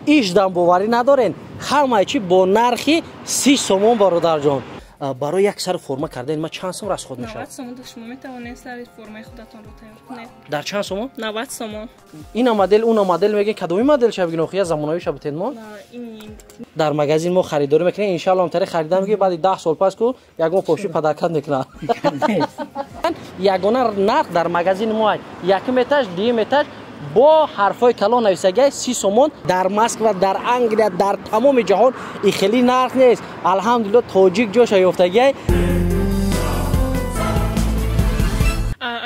Ишдан боварӣ надорен, ҳамаи чи бо нархи 30 сомон, бародарҷон. Барои як сар форма кардан ма чанд сом расход мешавад? 90 сомон. Шумо метавонед сари формаи худатонро тайёр кунед. Дар чанд сомон? 90 сомон. Ина модел, уна модел мегӯед, кадоми модел ша бигин, охия замонавӣ ша битен мо? Дар магазин мо харидорӣ мекунем, иншаалло ҳамтари харида мегӯед, баъди 10 сол пас ку ягон попши падаркат мекунад. Ягона нарх дар магазини мо якум этаж, дуюм этаж бо ҳарфҳои калон нависагиай 30 сомон. Дар Москва, дар Англия, дар тамоми ҷаҳон и хеле нарх нест. Алҳамдулилло, тоҷик ҷоша ёфтагиай.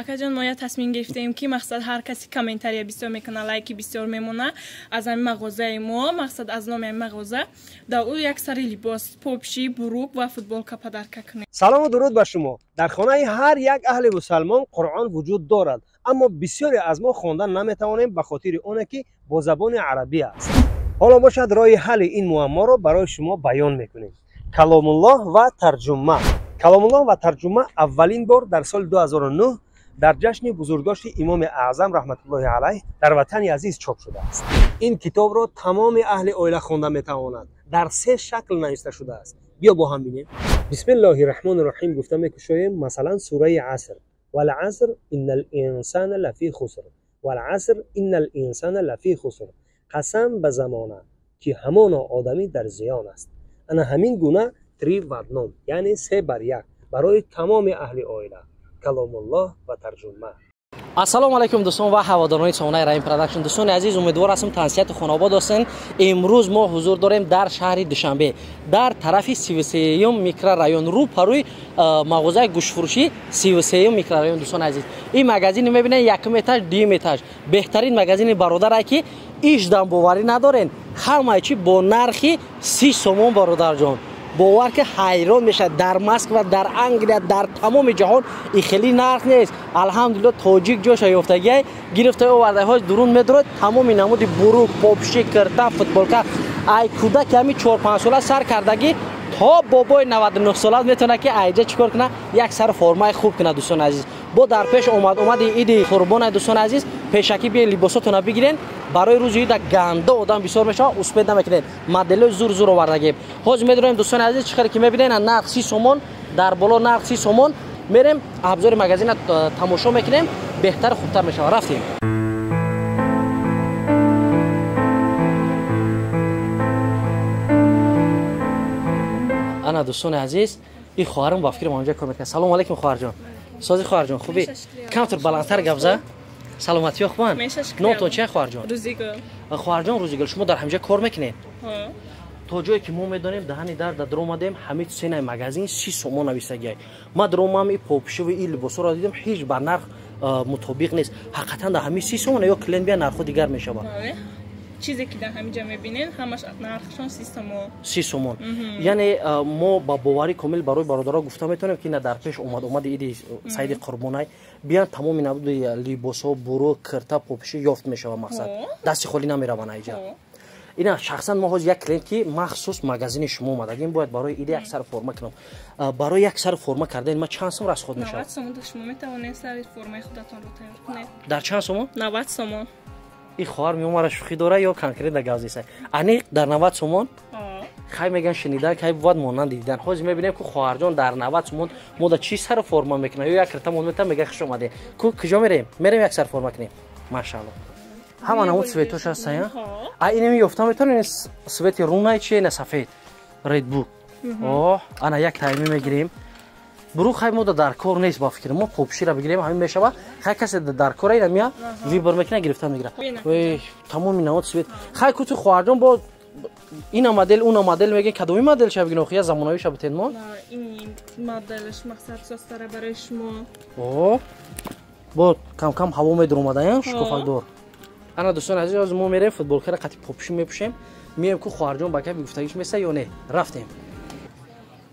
Акаҷон, мо я тасмим гирифтем, ки мақсад ҳар каси комментария бисёр мекуна, лайки бисёр мемона аз ҳамин мағозаи мо, мақсад аз номи ҳамин мағоза дар ӯ як сари либос, попши, бурук ва футболка падарка кунем. Салому дуруд ба шумо. Дар хонаи ҳар як аҳли мусалмон Қуръон вуҷуд дорад, аммо бисёре аз мо хондан наметавонем ба хотири оне ки бо забони арабӣ аст. Ҳоло бошад, роҳи ҳалли ин муамморо барои шумо баён мекунем. Каломуллоҳ ва тарҷума. Каломуллоҳ ва тарҷума аввалин бор дар соли 2009 дар ҷашни бузургдошти имоми аъзам раҳматуллоҳи алайҳ дар ватани азиз чоп шудааст. Ин китобро тамоми аҳли оила хонда метавонад. Дар се шакл нависта шудааст. Биё бо ҳам бинем. Бисмиллоҳи раҳмони раҳим гуфта мекушоем, масалан, сураи Аср. Валаср иннал инсана лафи хуср, валаср иннал инсана лафи хуср. Қасам ба замона, ки ҳамоно одамӣ дар зиён аст. Ана ҳамин гуна три в одном, яъне се бар як барои тамоми аҳли оила. Каломуллоҳ ва тарҷума. Ассалому алайкум, дӯстон ва ҳаводорони сомонаи Раҳим Продакшн. Дӯстони азиз, умедвор ҳастам, тансиҳату хонобод ҳастен. Имрӯз мо ҳузур дорем дар шаҳри Душанбе, дар тарафи 33-юм микрорайон, рӯ парӯи мағозаи гӯштфурӯшӣ 33-юм микрорайон. Дӯстони азиз, ин магазини мебинед, якум этаж, дуюм этаж, беҳтарин магазини бародарае, ки ишдан боварӣ надорен, ҳамаи чи бо нархи 30 сомон, бародарҷон. Бовар ки ҳайрон мешавад. Дар Москва, дар Англия, дар тамоми ҷаҳон и хеле нарх нест. Алҳамдулилло, тоҷик ҷоша ёфтагиай, гирифта овардаҳои дурун медорад. Тамоми намуди бурук, попши, кирта, футболка, ай кӯдаки ҳами 4-5 сола сар кардагӣ то бобои 99 сола метавонад, ки айҷа чӣ кор кунад, як сар формаи хуб кунад. Дӯстони азиз, бо дар пеш омад-омади иди қурбона, дӯстони азиз, пешакӣ биёед, либосотона бигирен. Барои рӯзи ида ганда одам бисёр мешавад, успед намекунед. Моделҳои зур зур овардагем. Ҳозир медорем, дӯстони азиз, чӣ хеле ки мебинед, нарх 30 сомон, дар боло нарх 30 сомон. Мерем, абзори магазина тамошо мекунем, беҳтар хубтар мешавад. Рафтем. Ана, дӯстони азиз, ин хоҳарам ба фикрам онҷа кор мекунад. Салому алайкум, хоҳарҷон. Сози, хоҳарҷон, хубӣ? Камтар баландтар гап за. Саломатиё хубанд? Номтон чия, хоҳарҷон? Рӯзигул. Хоҳарҷон Рӯзигул, шумо дар ҳамҷа кор мекунед? То ҷое ки мо медонем, даҳани дар даромадем, ҳамин ценаи магазин 30 сомон нависагиай. Ма даромам, и попшиву и либосҳоро дидем, ҳеҷ ба нарх мутобиқ нест. Ҳақиқатан дар ҳамин 30 сомон ё клиент бия нархҳо дигар мешавад? Чизе ки дар ҳамин ҷо мебинед, ҳамаш нархшон 30 сомон. 30 сомон. Яъне мо ба боварӣ комил барои бародаро гуфта метавонем, ки ина дар пеш омад-омади иди саиди қурбонай биён, тамоми намуди либосҳо, бурук, кирта, попиши ёфт мешавад. Мақсад, дасти холӣ намераванд айҷа. Ина шахсан мо ҳозир як клиент, ки махсус магазини шумо омадагим, бояд барои иди як сар форма кунам. Барои як сар форма кардан ма чанд сом расход мешавад? 90 сомон. Шумо метавонед сари формаи худатонро тайёр кунед. Дар чанд сомон? 90 сомон. Ин хоҳар меомара шӯхӣ дора ё конкретно гап зеса? Аниқ дар 90 сомон? Хай, меган, шунидан кай бувад монанд дидан. Ҳозир мебинем, ку хоҳарҷон дар 90 сомон мо да чӣ сару форма мекунад ё як кирта мон мета, мега хуш омаде. Ку куҷо мерем? Мерем, як сар форма кунем. Машаалло, ҳама намуд цветош ҳастая. А инами ёфта метавонем, цвети рунай чи на сафед редбук. Оҳ, ана як тайми мегирем. Бурук хай мода дар кор нест, ба фикр мо попшира бигирем, ҳамин мешава. Хай, касе дар кора ина мия выбор мекуна, гирифта мегира. Тамоми намуд цвет. Хай, кути хоҳарҷон, бо ина модел, уна модел мегӯен, кадоми модел ша бигирем, охия замонавӣ ша битен мо? Ин моделш мақсад состара барои шумо. О, бо кам кам ҳаво медуромадая, шукуфакдор. Ана, дӯстони азиз, ҳозир мо мерем, футболкара қати попши мепӯшем, меем, ку хоҳарҷон ба капи гуфтагиш меса ё не. Рафтем.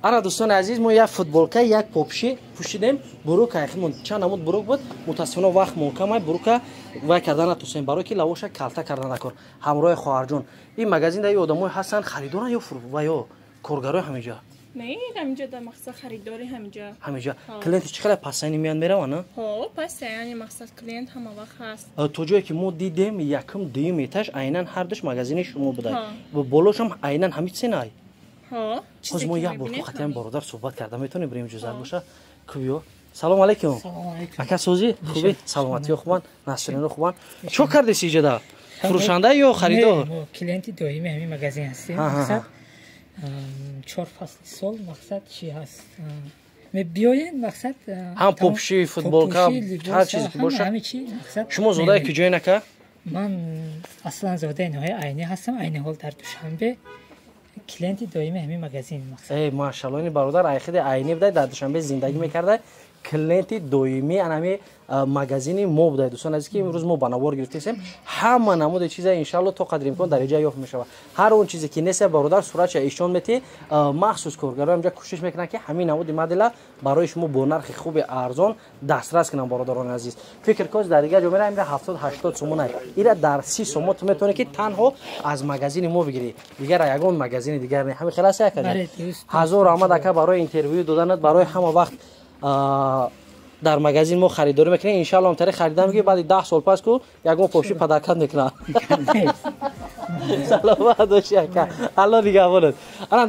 Ана, дӯстони азиз, мо як футболка, як попши пӯшидем. Бурук айхимон чанд намуд бурук буд, мутаассифона вақт монкамай, бурука вай карда натонистем, барое ки лавоша калта карда накор. Ҳамроҳи хоҳарҷон ин магазин дар одамое ҳастанд, харидоранд ё ва ё коргарои ҳаминҷа? Не, ҳаминҷа дар мақсад харидори ҳаминҷа. Ҳаминҷа. Клиент чӣ хеле пасани меянд мераванд, а? Ҳо, пасани мақсад клиент ҳама вақт ҳаст. То ҷое ки мо дидем, якум, дуюм этаж айнан ҳар душ магазини шумо буда. Ва болошам айнан ҳамин ценай. Ҳо. Ҳоз мо як бор қатъиян бародар суҳбат карда метавонем, бирем иҷозат боша. Кубиё. Салом алейкум. Ака созӣ? Хубӣ? Саломатиё хубанд? Насрино хубанд? Чо кардеси иҷода? Фурӯшанда ё харидор? Мо клиенти доимии ҳамин магазин ҳастем. Мақсад 4 фасли сол мақсад чи ҳаст? Мебиёен мақсад ҳам попши, футболка, ҳар чизе ки боша. Шумо зодаи куҷоен ака? Ман аслан зодаи ноҳияи Айнӣ ҳастам, айни ҳол дар Душанбе. Клиенти доимии ҳамин магазин мақсад. Эй, машалло, ин бародар айхиди Айнӣ будай, дар Душанбе зиндагӣ мекардай. Клиенти доимии анами магазини мо будай. Дӯстон азиз, ки имрӯз мо ба навор гирифтесем, ҳама намуди чиза иншалло то қадри имкон дар иҷа ёфт мешавад. Ҳар он чизе ки нест, бародар суратша ишон мети, махсус коргаро инҷа кӯшиш мекунанд, ки ҳамин намуди модела барои шумо бо нархи хуби арзон дастрас кунанд. Бародарони азиз, фикр кун, дар дигар ҷо меравем, ира 70-80 сомон, ира дар 30 сомон ту метавонӣ ки танҳо аз магазини мо бигирӣ, дигар ягон магазини дигар не. Ҳамин хел аст ака? Ҳазор раҳмат ака барои интервю доданат, барои ҳама вақт дар магазин мо харидорӣ мекунем. Иншалло ҳамтари харида мегирӣ, баъди 10 сол пас ку ягон попши падаркат мекунад. Саломат бошӣ ака, Алло нигаҳбонат. Ана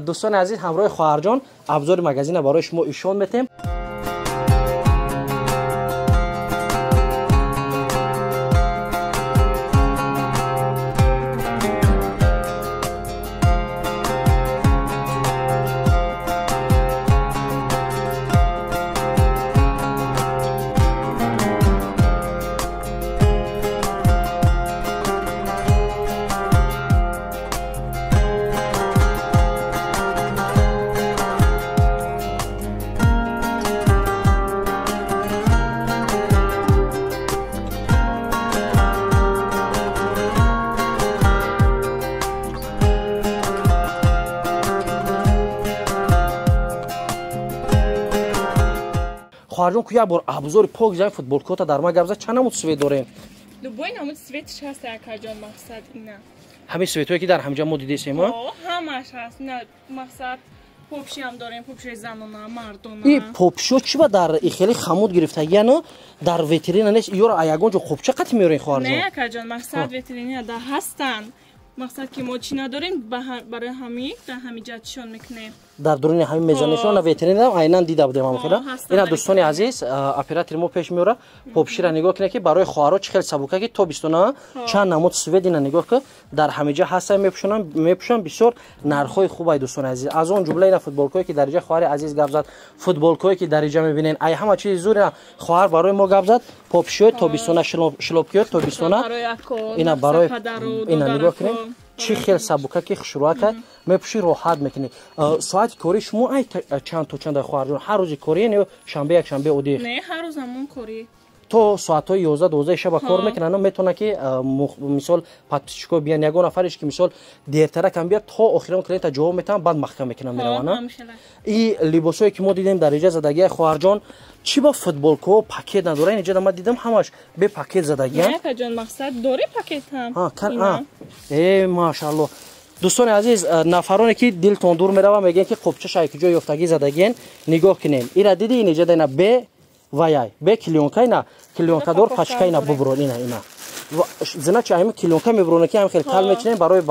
дӯстони азиз, ҳамроҳи хоҳарҷон абзори магазина барои шумо ишон метем. Хоҳарҷон, ку як бор абзори пок зани футболкота дар ма гап зад, чанд намуд свет дорем? Любой намуд светш ҳаст акаҷон, мақсад ина. Ҳамин светҳое ки дар ҳамҷа мо дидесем, а? Ҳамаш ҳаст. На, мақсад попши ҳам дорем, попши занона, мардона. И попшио чӣ ба дар и хеле хамуд гирифтагияну дар ветерина нест? Ёро а ягон ҷо қопча қатӣ меорен, хоҳарҷон? Не, акаҷон, мақсад ветерина да ҳастанд. Мақсад ки мо чӣ надорем, барои ҳамин дар ҳамин ҷа чишон мекунем. Дар дуруни ҳамин мезанешон на ветерина айнан дида будем ҳам хела. Ина дӯстони азиз, оператори мо пеш меора, попшира нигоҳ кунед, ки барои хоҳаро чӣ хел сабука, ки то бистона чанд намуд свет ина нигоҳ ки дар ҳамин ҷа ҳастан, мепӯшонам, мепӯшам, бисёр нархҳои хубай дӯстони азиз. Аз он ҷумла ина футболкое ки дар иҷа хоҳари азиз гап зад, футболкое ки дар иҷа мебинен, ай ҳама чизи зур ина хоҳар барои мо гап зад, попшиҳои тобистона, шлопкиҳои тобистона, ина барои ина нигоҳ кунед, чӣ хел сабука ки хушрӯака мепӯшӣ, роҳат мекунӣ. Соати кори шумо ай чанд то чанд, хоҳарҷон? Ҳар рӯзи корӣ ё шанбе, якшанбе одӣ? Не, ҳар рӯз ҳамон корӣ. То соатҳои 11-12 шаба кор мекунанд. Метавонад ки мисол подписчико биян, ягон нафареш ки мисол дертара кам биёд, то охирон клиента ҷавоб метаванд, баъд маҳкам мекунанд, мераванд. И либосҳое ки мо дидем дар иҷа задагия, хоҳарҷон, чӣ ба футболкаҳо пакет надорад? Инҷа ман дидам ҳамаш бе пакет задагиян. Не, акаҷон, мақсад дори пакет ҳам. Э, машаалло. Дӯстони азиз, нафароне ки дилтон дур мерава, мегӯянд ки қопчаша куҷо ёфтагӣ задагиен, нигоҳ кунем. Ира диди, ин иҷа ина бе ваяй, бе клеёнка, ина клеёнкадор пачка, ина бубурон, ина ина зиначи ҳамин клеёнка мебурона, ки ҳам хел кал мечинем барои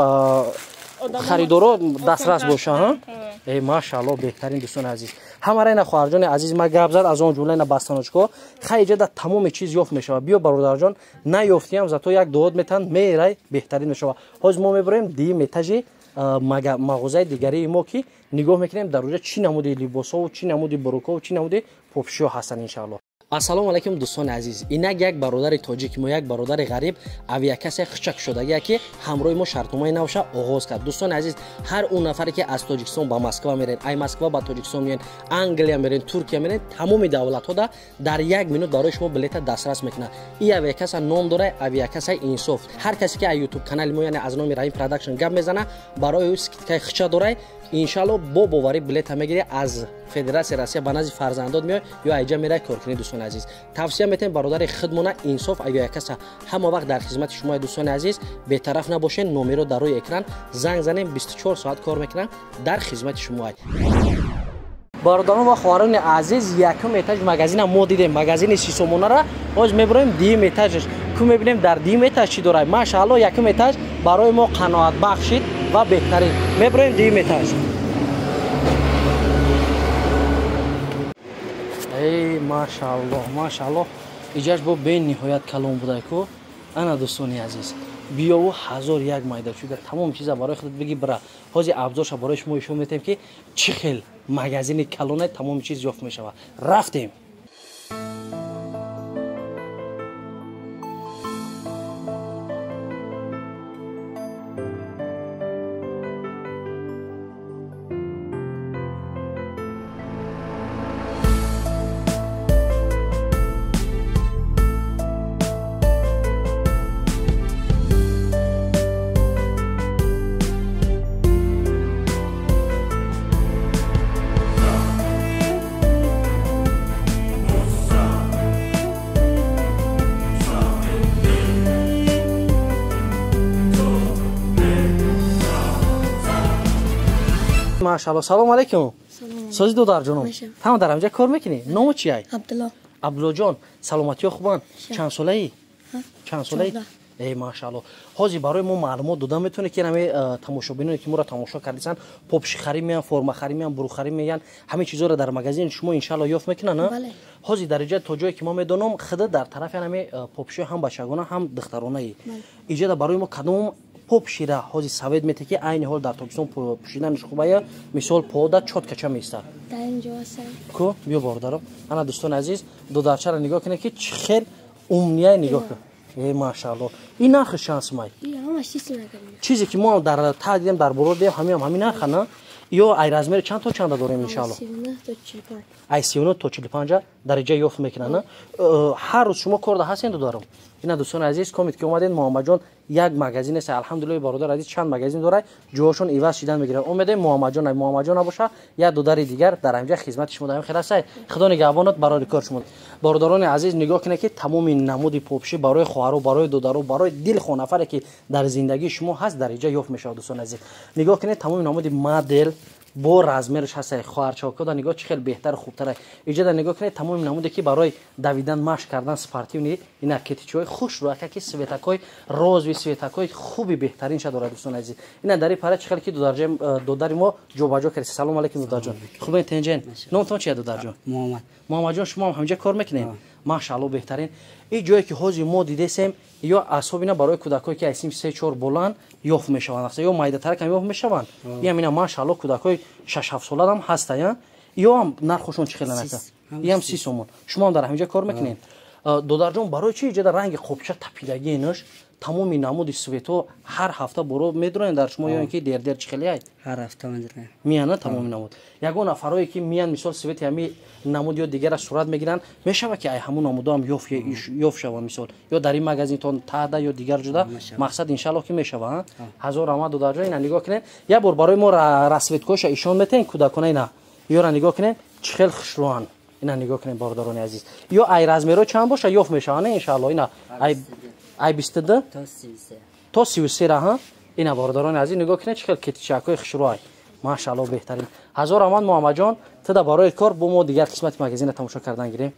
харидоро дастрас боша. Э, машаалло, беҳтарин. Дӯстони азиз, ҳамара ина хоҳарҷони азиз ма гап зад, аз он ҷумла ина бастаночко хай иҷа дар тамоми чиз ёфт мешавад. Биё бародарҷон, наёфтиам, зато як дуот метаҳанд, мерай, беҳтарин мешавад. Ҳозир мо мебурем дуюм этажи мағозаи дигарии мо, ки нигоҳ мекунем дар оҷа чӣ намуди либосҳову чӣ намуди бурукову чӣ намуди попшиҳо ҳастанд, иншаалло. Ассалому алайкум, дӯстони азиз. Инак як бародари тоҷик мо, як бародари ғариб, авиакасе хичак шудагия, ки ҳамроҳи мо шартномаи навша оғоз кард. Дӯстони азиз, ҳар он нафаре ки аз Тоҷикистон ба Москва мерен, ай Москва ба Тоҷикистон меен, Англия мерен, Туркия мерен, тамоми давлатҳода дар як минут барои шумо билета дастрас мекунад. И авиакаса ном дорад авиакасаи Инсоф. Ҳар касе ки аз ютуб канали мо, яъне аз номи Раҳим Продакшн гап мезана, барои ӯ скидкаи хича дорад. Иншалло бо боварӣ билета мегирӣ аз Федератсияи Россия ба назди фарзандот меояд ё айҷа мерай кор кунӣ. Дӯстони азиз, тавсия метем бародари худмона инсоф авиакасса ҳама вақт дар хизмати шумо, дӯстони азиз, бетараф набошед. Номеро дар рӯи экран занг занем, 24 соат кор мекунам, дар хизмати шумо. Бародарон ва хоҳарони азиз, якум этаж магазина мо дидем, магазини сисомонара. Ҳоз мебироем дуюм этажаш, ку мебинем дар дуюм этаж чӣ дорад. Машаалло, якум этаж барои мо қаноатбахш шид ва беҳтарин. Мебироем дуюм этаж. Эй, машаалло, машаалло, иҷаш бо бениҳоят калон будай ку. Ана, дӯстони азиз, биёву ҳазор як майда чӯда тамом чиза барои худат бигӣ бира. Ҳозир абзорша барои шумо ишон метем, ки чӣ хел магазини калоне, тамоми чиз ёфт мешавад. Рафтем. Машалло, салом алейкум. Сози додарҷонум, ҳама дар ҳамҷа кор мекунӣ? Ному чи ай? Абдулло. Абдуллоҷон, саломатиё хубанд? Чанд солаӣ? Чанд солаӣ? Эй, машалло. Ҳозир барои мо маълумот дода метавонед, ки ҳаме тамошобиноне ки моро тамошо кардисанд, попшихарӣ меян, формахарӣ меян, бурухарӣ меян, ҳамин чизҳоро дар магазини шумо иншалло ёфт мекунанд? Ҳозир дар иҷа то ҷое ки мо медонам, худа дар тарафи ҳаме попшиҳо ҳам бачагона, ҳам духтаронаи. Иҷада барои мо кадом попшира ҳозир совет мете, ки айни ҳол дар Тобистон пӯшиданаш хубая, мисол пода чоткача меистад? Ку биё, бародарам. Ана, дӯстони азиз, додарчаро нигоҳ кунед, ки чӣ хел умния, нигоҳ кун. Э, машаалло, ин нархи чанд сумай? Чизе ки мо дар та дидем, дар боло дидем, ҳамиам ҳамин нарха на? Ё ай размери чанд то чанда дорем иншаалло? Ай 39 то 45 дараҷа ёфт мекунанд. Ҳар рӯз шумо корда ҳастен, додарам? Ина, дӯстони азиз, комит ки омадед, Муҳаммадҷон як магазин аст. Алҳамдулиллоҳ, бародар азиз чанд магазин дорад, ҷоҳошон иваз шидан мегирад. Омедем, Муҳаммадҷон, Муҳаммадҷон набоша, як додари дигар дар ҳамҷа хизмати шумо даем. Хел аст, худо нигаҳбонат барои кор шумо. Бародарони азиз, нигоҳ кунед, ки тамоми намуди попшӣ барои хоҳару, барои додару, барои дилхоҳ нафаре ки дар зиндагии шумо ҳаст, дар инҷа ёфт мешавад. Дӯстони азиз, нигоҳ кунед, тамоми намуди модел бо размераш ҳаст. Хоҳарчаокода нигоҳ, чӣ хел беҳтару хубтара. Иҷода нигоҳ кунед, тамоми намуде ки барои давидан, машқ кардан, спортивный, ина кетичҳои хушрӯака, ки светакҳои розовый, светакҳои хуби беҳтаринша дорад. Дӯстони азиз, ина дар ин пара чӣ хел ки додари мо ҷобаҷо кард. Салом алейкум, додарҷон, хубен, тенҷен? Номтон чия, додарҷон? Муҳаммад. Муҳаммадҷон, шумо ҳам ҳаминҷа кор мекунед? Машаалло, беҳтарин. Ин ҷое ки ҳозир мо дидесем, ё асобина барои кӯдакҳое ки аз синфи 3-4 боланд ёфт мешаванд, ё майдатаракам ёфт мешаванд. Иам ина, машаалло, кӯдакҳои 6-7 солаам ҳастая. Ё ҳам нархошон чӣ хел анака? Иам 30 сомон. Шумо ҳам дар ҳаминҷа кор мекунед? Додарҷон, барои чи иҷода ранги қопча тапидагии нуш, тамоми намуди светҳо ҳар ҳафта боро медуроянд дар шумо, ё ин ки дер-дер, чӣ хеле ай? Ҳар ҳафта медуроянд. Мияна тамоми намуд. Ягон нафарое ки миян, мисол, свети ҳами намуд ё дигара сурат мегиранд, мешава ки ай ҳамун намудоам ёфт шава, мисол, ё дар ин магазинтон таъда ё дигар ҷуда? Мақсад, иншаллоҳ, ки мешава. Ҳазор раҳмат, додарҷон. Ина нигоҳ кунед, як бор барои мо расветкоша ишон метаҳен кӯдакона. Ина ёра нигоҳ кунед, чӣ хел хушрӯанд. Ина нигоҳ кунед, бародарони азиз, ё ай размеро чанд боша ёфт мешава, не, иншаалло? Ина ай 22 то 33 раҳа. Ина, бародарони азиз, нигоҳ кунед, чӣ хел кетичакҳои хушрӯай, машаалло, беҳтарин. Ҳазор раҳмат, Муҳаммадҷон, туда барои кор. Бо мо дигар қисмати магазина тамошо кардан гирем.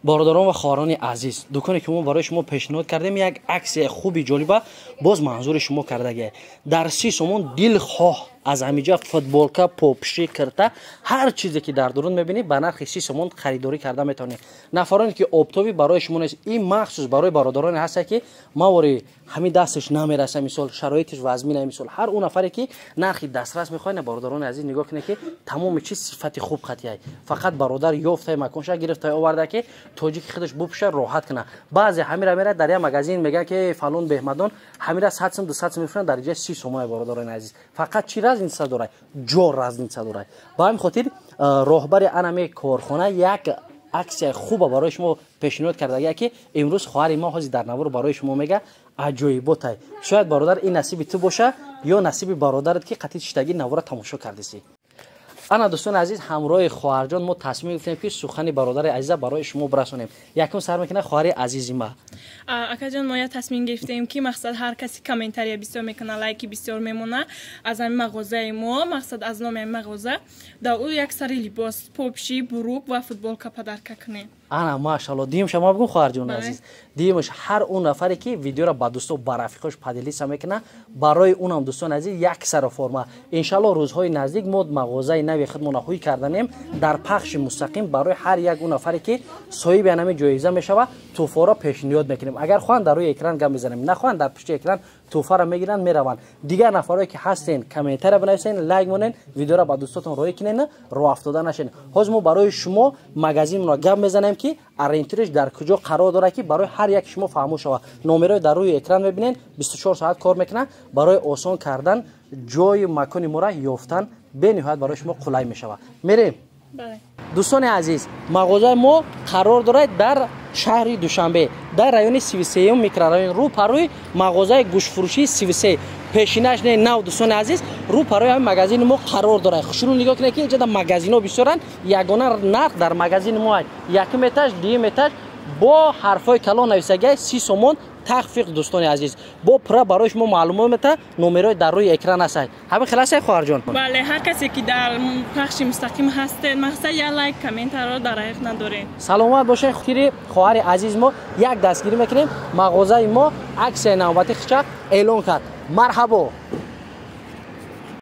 Бародарон ва хоҳарони азиз, дуконе ки мо барои шумо пешниҳод кардем, як аксияи хуби ҷолиба боз манзури шумо кардагия. Дар 30 сомон дилхоҳ аз ҳамиҷа футболка, попши, кирта, ҳар чизе ки дар дурун мебинӣ, ба нархи 30 сомон харидорӣ карда метавонед. Нафароне ки оптовӣ барои шумо нест, ин махсус барои бародароне ҳаста, ки мавори ҳамин дасташ намераса, мисол, шароитиш вазмина, мисол, ҳар он нафаре ки нархи дастрас мехоҳад. Бародарони азиз, нигоҳ кунед, ки тамоми чиз сифати хуб қатиай. Фақат бародар ёфтай, маконша гирифтай, оварда, ки тоҷики худаш бупӯша, роҳат кунад. Баъзе ҳамира мерад дар як магазин, мегӯянд, ки фалон беҳмадон ҳамира 100 сум, 200 сум мефурӯшанд, дар инҷа 30 сомона. Бародарони азиз, фақат чӣ разница дорад? Ҷо разница дорад. Ба ҳамин хотир роҳбари анаме корхона як аксияи хуба барои шумо пешниҳод кардагия, ки имрӯз хоҳари мо ҳозир дар навор барои шумо мега. Аҷоиботай. Шояд, бародар, ин насиби ту боша ё насиби бародарат, ки қатъи чиштагӣ навора тамошо кардисӣ. Ана, дӯстони азиз, ҳамроҳи хоҳарҷон мо тасмим гирифтем, ки сухани бародари азиза барои шумо бирасонем. Якум сар мекунад хоҳари азизи ма. Акаҷон, мо як тасмим гирифтем, ки мақсад ҳар касе комментария бисёр мекуна, лайки бисёр мемона аз ҳамин мағозаи мо, мақсад аз номи ҳамин мағоза, дар ӯ як сари либос, попши, бурук ва футболка подарка кунем. Ана, машалло. Дуюмша ма бигум, хоҳарҷони азиз. Дуюмаш, ҳар он нафаре ки видеоро ба дӯсто, ба рафиқош поделиться мекуна, барои унам, дӯстони азиз, як сара форма. Иншалло, рӯзҳои наздик мо мағозаи нави худмона ҳуй карданем. Дар пахши мустақим барои ҳар як он нафаре ки соҳиби анами ҷоиза мешава, тӯҳфаро пешниҳод мекунем. Агар хоҳанд, дар рӯи экран гап мезанем, нахоҳанд, дар пушти экран тӯҳфаро мегиранд, мераванд. Дигар нафарое ки ҳастен, комментария бинависен, лайк монен, видеоро ба дӯстотон роҳӣ кунен, роҳ афтода нашен. Ҳозир мо барои шумо магазинро гап мезанем, ки ориентирш дар куҷо қарор дорад, ки барои ҳар як шумо фаҳмо шавад. Номерои дар рӯи экран мебинен, 24 соат кор мекунад. Барои осон кардан ҷои макони моро ёфтан бениҳоят барои шумо қулай мешавад. Мерем. Дӯстони азиз, мағозаи мо қарор дорад дар шаҳри Душанбе, дар райони 33-юм микрорайон, рӯ парӯи мағозаи гӯштфурӯшии 33 пешинаш не нав. Дӯстони азиз, рӯ парои ҳамин магазини мо қарор дорад. Хушрӯ нигоҳ кунед, ки инҷода магазинҳо бисёранд, ягона нарх дар магазини мо якум этаж, дуюм этаж бо ҳарфҳои калон нависагиай 30 сомон тахфиқ. Дӯстони азиз, бо пурра барои шумо маълумот мета, номерои дар рӯи экран ҳастад. Ҳамин хел ҳастед, хоҳарҷон? Бале, ҳар касе ки дар пахши мустақим ҳастед, мақсад як лайк, комментаро дар раиқ надоред. Саломат бошед. Хотири хоҳари азиз мо як дастгирӣ мекунем. Мағозаи мо аксияи навбати хича эълон кард. Марҳабо.